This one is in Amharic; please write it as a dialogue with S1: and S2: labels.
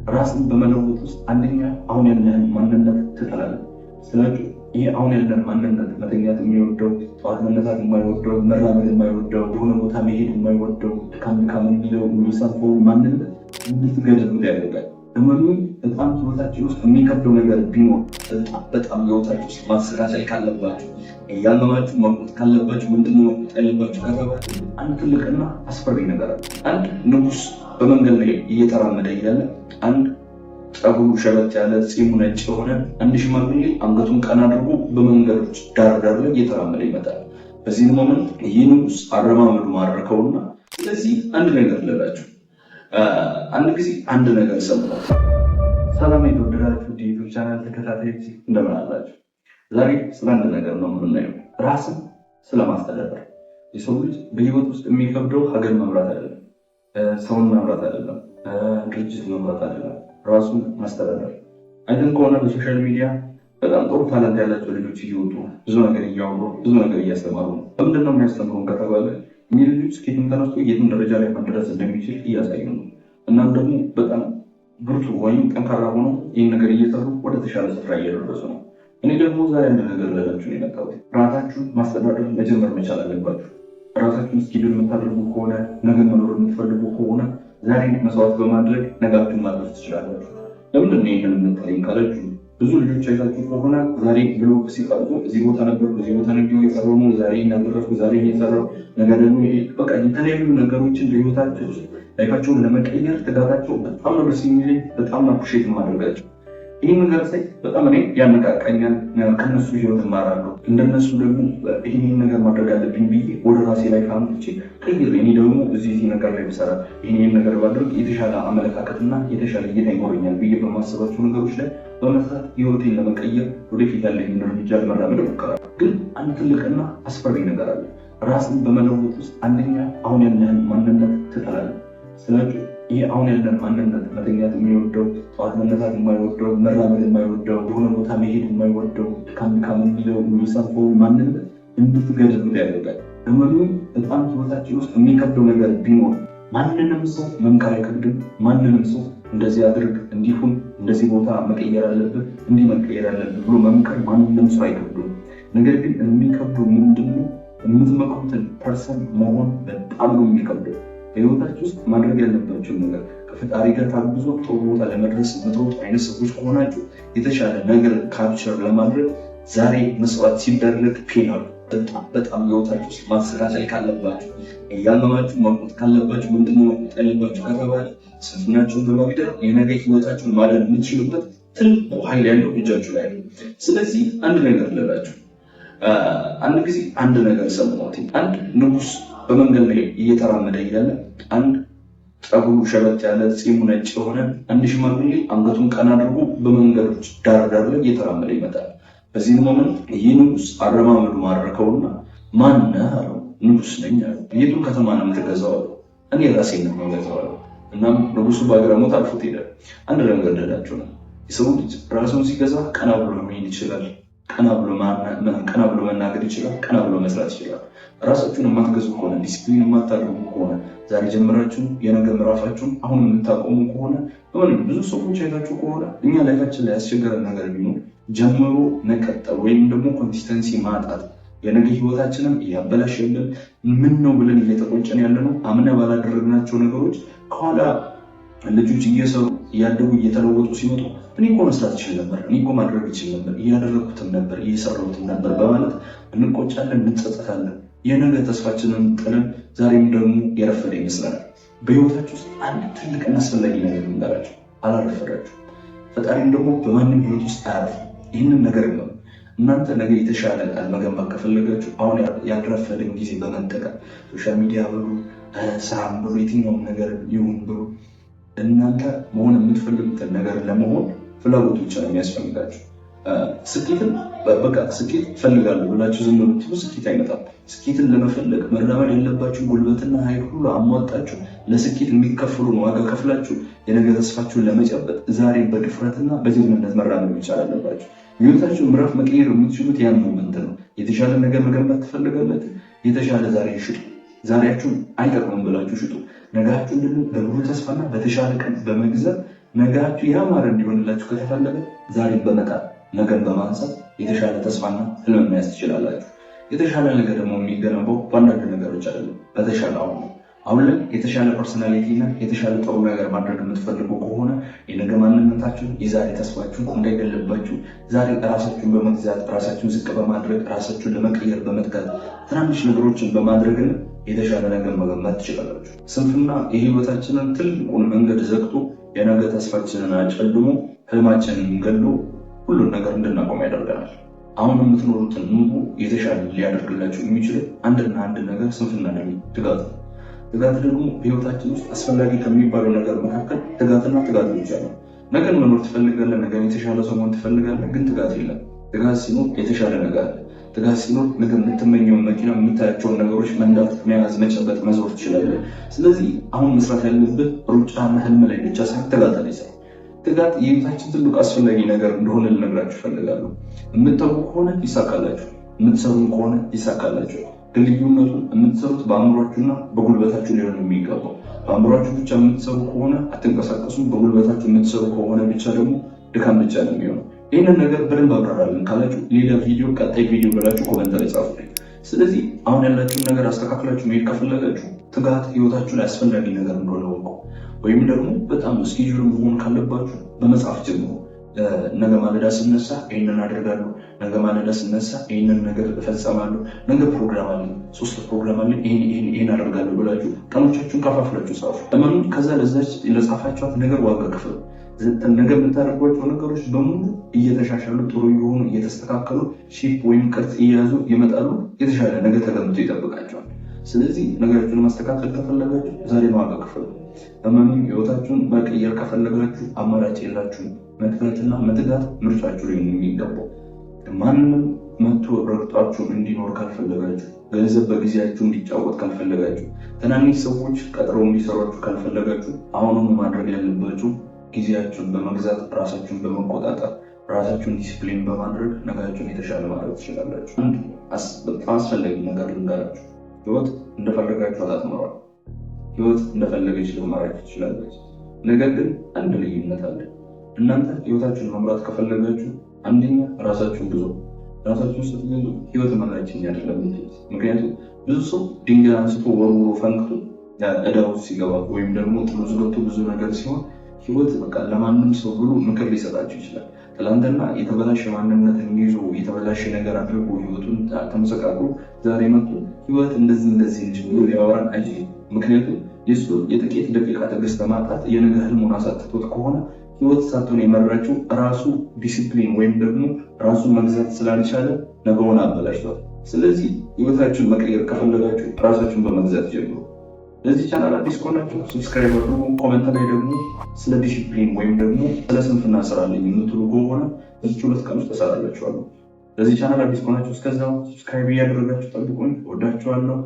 S1: ራስን በመለወጥ ውስጥ አንደኛ አሁን ያለህን ማንነት ትጠላለህ። ስለዚህ ይሄ አሁን ያለን ማንነት መተኛት የሚወደው፣ ጠዋት መነሳት የማይወደው፣ መራመድ የማይወደው፣ የሆነ ቦታ መሄድ የማይወደው፣ ድካም ድካም የሚለው የሚሰንፈው ማንነት እንድትገድሉት ያደርጋል። እመኑኝ፣ በጣም ህይወታችን ውስጥ የሚከብደው ነገር ቢኖር፣ በጣም በጣም ህይወታችሁ ውስጥ ማስተካከል ካለባችሁ፣ እያመማችሁ መቁረጥ ካለባችሁ፣ ምንድነው መቁረጥ ያለባችሁ ከተባለ አንድ ትልቅና አስፈሪ ነገር አለ። አንድ ንጉስ በመንገድ ላይ እየተራመደ እያለ አንድ ጠጉሩ ሸበት ያለ፣ ፂሙ ነጭ የሆነ አንድ ሽማግሌ አንገቱን ቀና አድርጎ በመንገዶች ዳር ዳር ላይ እየተራመደ ይመጣል። በዚህ moment ይህ ንጉስ አረማመዱ ማረከውና፣ ስለዚህ አንድ ነገር ልላችሁ፣ አንድ ጊዜ አንድ ነገር ሰማሁ። ሰላም የተወደዳችሁ የ YouTube channel ተከታታዮች፣ እንደምን አላችሁ? ዛሬ ስለ አንድ ነገር ነው የምናየው፣ ራስን ስለማስተዳደር። የሰው ልጅ በህይወት ውስጥ የሚከብደው ሀገር መምራት አይደለም፣ ሰውን መምራት አይደለም፣ ድርጅት መምራት አይደለም፣ ራሱን ማስተዳደር። አይተን ከሆነ በ social media በጣም ጥሩ talent ያላቸው ልጆች እየወጡ ብዙ ነገር እያወሩ፣ ብዙ ነገር እያስተማሩ ነው። በምንድን ነው የሚያስተምሩን ከተባለ እኚህ ልጆች ከየትም ተነስቶ የትም ደረጃ ላይ መድረስ እንደሚችል እያሳዩ ነው። እናም ደግሞ በጣም ብርቱ ወይም ጠንካራ ሆነው ይህን ነገር እየሰሩ ወደ ተሻለ ስፍራ እየደረሱ ነው። እኔ ደግሞ ዛሬ አንድ ነገር ልላችሁ ነው የመጣሁት። ራሳችሁን ማስተዳደር መጀመር መቻል አለባችሁ። ራሳችሁን schedule የምታደርጉ ከሆነ፣ ነገ መኖር የምትፈልጉ ከሆነ፣ ዛሬ መስዋዕት በማድረግ ነጋችሁን ማድረስ ትችላላችሁ። ለምንድን ነው ይህንን የምትለኝ ካላችሁ፣ ብዙ ልጆች አይታችሁ ከሆነ ዛሬ vlog ሲቀርጹ እዚህ ቦታ ነበርኩ፣ እዚህ ቦታ ነበር እየሰራሁ ነው፣ ዛሬ እናደረስኩ፣ ዛሬ እየሰራሁ፣ ነገ ደግሞ ይሄ፣ በቃ የተለያዩ ነገሮችን በህይወታቸው ውስጥ life ኣቸውን ለመቀየር ትጋታቸው በጣም ነው ደስ የሚለኝ፣ በጣም ነው appreciate የማደርጋቸው። ይህን ነገር ሳይ በጣም እኔ ያነቃቃኛል። ከነሱ ህይወት እማራለሁ። እንደነሱ ደግሞ ይህን ነገር ማድረግ አለብኝ ብዬ ወደ ራሴ life አምጥቼ ቀይሬ እኔ ደግሞ እዚህ እዚህ ነገር ላይ ብሰራ፣ ይህን ነገር ባድርግ የተሻለ አመለካከትና የተሻለ እይታ ይኖረኛል ብዬ በማሰባቸው ነገሮች ላይ በመስራት ህይወቴን ለመቀየር ወደፊት ያለኝን እርምጃ ለመራመድ እሞክራለሁ። ግን አንድ ትልቅና አስፈሪ ነገር አለ። ራስን በመለወጥ ውስጥ አንደኛ አሁን ያለህን ማንነት ትጠላለህ። ስለዚህ ይሄ አሁን ያለን ማንነት መተኛት የሚወደው፣ ጠዋት መነሳት የማይወደው፣ መራመድ የማይወደው፣ የሆነ ቦታ መሄድ የማይወደው፣ ድካም ድካም የሚለው የሚሰንፈው ማንነት እንድትገድሉት ያደርጋል። እመኑኝ፣ በጣም ህይወታችን ውስጥ የሚከብደው ነገር ቢኖር፣ ማንንም ሰው መምከር አይከብድም። ማንንም ሰው እንደዚህ አድርግ፣ እንዲሁን፣ እንደዚህ ቦታ መቀየር አለብህ፣ እንዲህ መቀየር አለብህ ብሎ መምከር ማንንም ሰው አይከብዱም። ነገር ግን የሚከብደው ምንድነው? የምትመክሩትን person መሆን በጣም ነው የሚከብደው። በህይወታችሁ ውስጥ ማድረግ ያለባቸው ነገር ከፈጣሪ ጋር ታግዞ ጥሩ ቦታ ለመድረስ የምትሮጡ አይነት ሰዎች ከሆናችሁ፣ የተሻለ ነገር capture ለማድረግ ዛሬ መስዋዕት ሲደረግ pain አሉ። በጣም በጣም ህይወታችሁ ውስጥ ማስተካከል ካለባችሁ፣ እያመማችሁ መቁረጥ ካለባችሁ፣ ምንድነው መቁረጥ ያለባችሁ ከተባለ ስንፍናችሁን በመግደል የነገ ህይወታችሁን ማዳን የምትችሉበት ትልቁ ኃይል ያለው እጃችሁ ላይ ነው። ስለዚህ አንድ ነገር ልላችሁ፣ አንድ ጊዜ አንድ ነገር ሰማሁት። አንድ ንጉስ በመንገድ ላይ እየተራመደ እያለ አንድ ጠጉሩ ሸበት ያለ፣ ፂሙ ነጭ የሆነ አንድ ሽማግሌ አንገቱን ቀና አድርጎ በመንገዶች ዳር ዳር ላይ እየተራመደ ይመጣል። በዚህ moment ይህ ንጉስ አረማመዱ ማረከውና ማነህ አለው። ንጉስ ነኝ አለው። የቱን ከተማ ነው የምትገዛው አለው። እኔ ራሴን ነው የምገዛው አለው። እናም ንጉሱ በአግራሞት አልፎት ሄደ። አንድ ነገር ልላችሁ ነው። የሰው ልጅ ራሱን ሲገዛ ቀና ብሎ መሄድ ይችላል። ቀና ብሎ መናገር ይችላል። ቀና ብሎ መስራት ይችላል። ራሳችሁን የማትገዙ ከሆነ፣ ዲሲፕሊን የማታደርጉ ከሆነ፣ ዛሬ ጀምራችሁ የነገ ምዕራፋችሁን አሁን የምታቆሙ ከሆነ፣ በምንም ብዙ ሰዎች አይታችሁ ከሆነ እኛ life ኣችን ላይ ያስቸገረን ነገር ቢኖር ጀምሮ መቀጠል ወይም ደግሞ consistency ማጣት የነገ ህይወታችንን እያበላሸብን፣ ምን ነው ብለን እየተቆጨን ያለ ነው። አምና ባላደረግናቸው ነገሮች ከኋላ ልጆች እየሰሩ፣ እያደጉ፣ እየተለወጡ ሲመጡ እኔ እኮ መስራት እችል ነበር፣ እኔ እኮ ማድረግ እችል ነበር፣ እያደረግኩትም ነበር፣ እየሰራሁትም ነበር በማለት እንቆጫለን፣ እንጸጸታለን። የነገ ተስፋችንን ጥለን ዛሬም ደግሞ የረፈደ ይመስለናል። በህይወታችሁ ውስጥ አንድ ትልቅና አስፈላጊ ነገር ልንገራችሁ፣ አላረፈዳችሁ። ፈጣሪም ደግሞ በማንም ህይወት ውስጥ አያርፍም። ይህንን ነገር ነው። እናንተ ነገ የተሻለ ቃል መገንባት ከፈለጋችሁ አሁን ያልረፈደን ጊዜ በመጠቀም social media ብሉ፣ ስራም ብሉ፣ የትኛውም ነገር ይሁን ብሉ፣ እናንተ መሆን የምትፈልጉትን ነገር ለመሆን ፍላጎት ብቻ ነው የሚያስፈልጋችሁ። ስኬትን በቃ ስኬት እፈልጋለሁ ብላችሁ ዝም ብትሉ ስኬት አይመጣም። ስኬትን ለመፈለግ መራመድ ያለባችሁ ጉልበትና ኃይል ሁሉ አሟጣችሁ ለስኬት የሚከፍሉን ዋጋ ከፍላችሁ የነገ ተስፋችሁን ለመጨበጥ ዛሬ በድፍረትና በጀግንነት መራመድ መቻል አለባችሁ። ህይወታችሁ ምዕራፍ መቀየር የምትችሉት ያን moment ነው። የተሻለ ነገር መገንባት ትፈልጋላችሁ? የተሻለ ዛሬ ሽጡ። ዛሬያችሁን አይጠቅምም ብላችሁ ሽጡ። ነጋችሁን ደግሞ በብሩህ ተስፋና በተሻለ ቀን በመግዛት ነገራችሁ ያማረ እንዲሆንላችሁ ከተፈለገ ዛሬን በመጣል ነገን በማንሳት የተሻለ ተስፋና ህልም መያዝ ትችላላችሁ። የተሻለ ነገር ደግሞ የሚገነባው በአንዳንድ ነገሮች አይደለም፣ በተሻለ አሁን ነው። አሁን ላይ የተሻለ personality እና የተሻለ ጥሩ ነገር ማድረግ የምትፈልጉ ከሆነ የነገ ማንነታችሁን የዛሬ ተስፋችሁን እንዳይገለባችሁ ዛሬ ራሳችሁን በመግዛት፣ ራሳችሁን ዝቅ በማድረግ፣ ራሳችሁን ለመቀየር በመትጋት፣ ትናንሽ ነገሮችን በማድረግን የተሻለ ነገር መገንባት ትችላላችሁ። ስንፍና የህይወታችንን ትልቁን መንገድ ዘግቶ፣ የነገ ተስፋችንን አጨልሞ፣ ህልማችንን ገሎ ሁሉን ነገር እንድናቆም ያደርገናል። አሁን የምትኖሩትን ኑሮ የተሻለ ሊያደርግላችሁ የሚችለው አንድና አንድ ነገር ስንፍና አይደለም፣ ትጋት ነው። ትጋት ደግሞ በህይወታችን ውስጥ አስፈላጊ ከሚባለው ነገር መካከል ትጋትና ትጋት ብቻ ነው። ነገን መኖር ትፈልጋለህ፣ ነገን የተሻለ ሰው መሆን ትፈልጋለህ፣ ግን ትጋት የለም። ትጋት ሲኖር የተሻለ ነገር አለ። ትጋት ሲኖር ነገ የምትመኘውን መኪና፣ የምታያቸውን ነገሮች መንዳት፣ መያዝ፣ መጨበጥ፣ መዞር ትችላለህ። ስለዚህ አሁን መስራት ያለብህ ሩጫና ህልም ላይ ብቻ ሳይሆን ትጋት ላይ ስራ። ትጋት የህይወታችን ትልቅ አስፈላጊ ነገር እንደሆነ ልነግራችሁ እፈልጋለሁ። የምታውቁ ከሆነ ይሳካላችሁ፣ የምትሰሩም ከሆነ ይሳካላችሁ። ግን ልዩነቱ የምትሰሩት በአእምሯችሁና በጉልበታችሁ ሊሆን የሚገባው። በአእምሯችሁ ብቻ የምትሰሩ ከሆነ አትንቀሳቀሱም። በጉልበታችሁ የምትሰሩ ከሆነ ብቻ ደግሞ ድካም ብቻ ነው የሚሆነው። ይህንን ነገር በደንብ አብራራልን ካላችሁ ሌላ ቪዲዮ፣ ቀጣይ ቪዲዮ ብላችሁ comment ላይ ጻፉልኝ። ስለዚህ አሁን ያላችሁን ነገር አስተካክላችሁ መሄድ ከፈለጋችሁ ትጋት ህይወታችሁ ላይ አስፈላጊ ነገር እንደሆነ እወቁ። ወይም ደግሞ በጣም schedule መሆን ካለባችሁ በመጻፍ ጀምሩ። ነገ ማለዳ ስነሳ ይህንን አደርጋለሁ፣ ነገ ማለዳ ስነሳ ይህንን ነገር እፈጸማለሁ፣ ነገ ፕሮግራም አለኝ፣ ሶስት ፕሮግራም አለኝ፣ ይህን ይህን ይህን አደርጋለሁ ብላችሁ ቀኖቻችሁን ከፋፍላችሁ ጻፉ። እመኑኝ፣ ከዛ ለዛች ለጻፋችኋት ነገር ዋጋ ክፈሉ። ነገ የምታደርጓቸው ነገሮች በሙሉ እየተሻሻሉ፣ ጥሩ እየሆኑ፣ እየተስተካከሉ፣ shape ወይም ቅርጽ እየያዙ ይመጣሉ። የተሻለ ነገ ተገምቶ ይጠብቃቸዋል። ስለዚህ ነገራችሁን ማስተካከል ከፈለጋችሁ ዛሬ ዋጋ ክፈሉ። እመኑኝ፣ ህይወታችሁን መቀየር ከፈለጋችሁ አማራጭ የላችሁም። መትጋትና መትጋት ምርጫችሁ ሊሆን የሚገባው። ማንም መቶ ረግጧችሁ እንዲኖር ካልፈለጋችሁ፣ ገንዘብ በጊዜያችሁ እንዲጫወት ካልፈለጋችሁ፣ ትናንሽ ሰዎች ቀጥረው እንዲሰሯችሁ ካልፈለጋችሁ፣ አሁኑኑ ማድረግ ያለባችሁ ጊዜያችሁን በመግዛት፣ ራሳችሁን በመቆጣጠር፣ ራሳችሁን ዲሲፕሊን በማድረግ ነገራችሁን የተሻለ ማድረግ ትችላላችሁ። አንድ በጣም አስፈላጊ ነገር ልንገራችሁ። ህይወት እንደፈለጋችሁ አታትመሯል። ህይወት እንደፈለገች ልትመራችሁ ትችላለች። ነገር ግን አንድ ልዩነት አለ። እናንተ ህይወታችሁን መምራት ከፈለጋችሁ አንደኛ ራሳችሁን ግዙ። ራሳችሁን ስትገዙ ህይወት መራችኝ አይደለም። ምክንያቱም ብዙ ሰው ድንጋይ አንስቶ ወርውሮ ፈንክቶ ዕዳ ውስጥ ሲገባ ወይም ደግሞ ጥሎት ገብቶ ብዙ ነገር ሲሆን ህይወት በቃ ለማንም ሰው ብሎ ምክር ሊሰጣችሁ ይችላል። ትላንትና የተበላሸ ማንነትን ይዞ፣ የተበላሸ ነገር አድርጎ፣ ህይወቱን ተመሰቃቅሎ ዛሬ መጥቶ ህይወት እንደዚህ እንደዚህ እንጂ ብሎ ሊያወራን አይችልም። ምክንያቱም የሱ የጥቂት ደቂቃ ትዕግስት ማጣት የነገ ህልሙን አሳጥቶት ከሆነ ህይወት ሳትሆን የመራችው ራሱ ዲሲፕሊን ወይም ደግሞ ራሱን መግዛት ስላልቻለ ነገውን አበላሽቷል። ስለዚህ ህይወታችሁን መቀየር ከፈለጋችሁ ራሳችሁን በመግዛት ጀምሩ። ለዚህ ቻናል አዲስ ከሆናችሁ subscribe አድርጉ። Comment ላይ ደግሞ ስለ ዲሲፕሊን ወይም ደግሞ ስለ ስንፍና ስራልኝ የምትሉ ከሆነ በዚች 2 ቀን ውስጥ እሰራላችኋለሁ። ለዚህ ቻናል አዲስ ከሆናችሁ እስከዛው subscribe እያደረጋችሁ ጠብቁኝ። እወዳችኋለሁ።